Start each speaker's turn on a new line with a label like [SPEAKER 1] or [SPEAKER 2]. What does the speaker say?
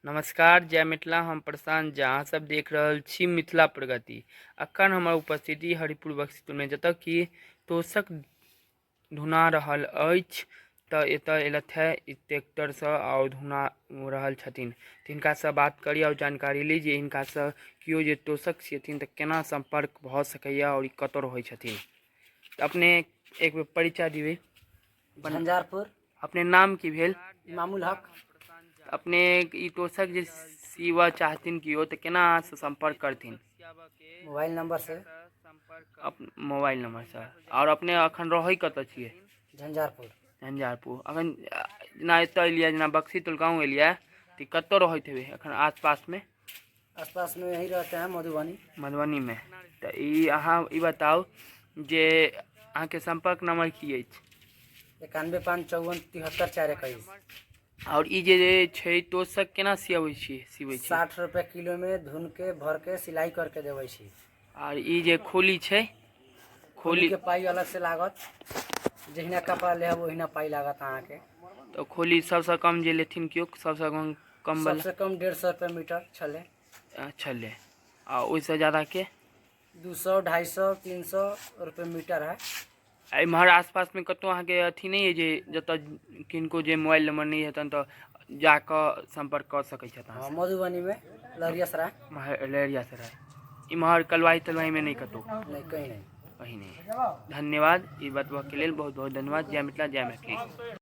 [SPEAKER 1] नमस्कार, जय मिथिला। हम प्रशांत झा, अहाँ सब देख रहल छी मिथिला प्रगति। अखन हमर उपस्थिति हरिपुर बक्सीटोलमे, जतऽ कि तोशक धुना रहल अछि। तऽ एतऽ एलथि हे ई ट्रैक्टरसँ आओर धुना रहल छथिन। तऽ हिनकासँ बात करी आओर जानकारी ली जे हिनकासँ केओ जे तोशक सियथिन तऽ केना सम्पर्क भऽ सकैए आओर ई कतऽ रहै छथिन। तऽ अपने एक बेर परिचय दिबै।
[SPEAKER 2] झंझारपुर।
[SPEAKER 1] अपने नाम की भेल?
[SPEAKER 2] इमामुल हक।
[SPEAKER 1] अपने ई तोशक जे सीबऽ चाहथिन केओ तऽ केना अहाँसँ सम्पर्क करथिन?
[SPEAKER 2] मोबाइल नंबर से।
[SPEAKER 1] मोबाइल नंबरसँ। आओर अपने अखन रहै कतऽ छियै?
[SPEAKER 2] झंझारपुर।
[SPEAKER 1] झंझारपुर। अखन जेना एतऽ एलियै, जेना बक्सी टोल गाँव एलियै, तऽ कतऽ रहैत हेबै अखन आसपासमे?
[SPEAKER 2] आसपास में यही रहते हैं, मधुबनी।
[SPEAKER 1] मधुबनीमे। तऽ ई अहाँ ई बताउ जे अहाँके सम्पर्क नंबर की अछि?
[SPEAKER 2] 91 5 54 73 4 21।
[SPEAKER 1] आओर ई जे छै तोशक केना सियबै छियै, सिबै छियै?
[SPEAKER 2] 60 रुपया किलो में धुन के भर के सिलाई करके देबै छी।
[SPEAKER 1] आर ई जे खोली छै?
[SPEAKER 2] खोली के पाइ अलग से लागत। जहिना कपड़ा लेब ओहिना पाइ लागत अहाँके।
[SPEAKER 1] तऽ खोली सबसँ कम जे लेथिन केओ, सबसँ कम कम
[SPEAKER 2] वाला? सबसँ कम 150 रुपया मीटर छलै।
[SPEAKER 1] छलै। आ ओहिसँ ज्यादाके?
[SPEAKER 2] 200, 250, 300 रुपये मीटर है।
[SPEAKER 1] आ एम्हर आसपासमे कतहु अहाँके अथी नहि अइ जे जतऽ किनको जे मोबाइल नंबर नहि हेतनि तऽ जाकऽ सम्पर्क कऽ सकै छथि?
[SPEAKER 2] हाँ, मधुबनी में लहरियासराय।
[SPEAKER 1] लहेरियासराय। इम्हर कलवाही तलवाहीमे नहि कतहु?
[SPEAKER 2] नहीं, कहीं नहीं।
[SPEAKER 1] कहीं नहि। धन्यवाद, ई बतबऽके लेल बहुत बहुत धन्यवाद। जय मिथिला, जय मैथिली।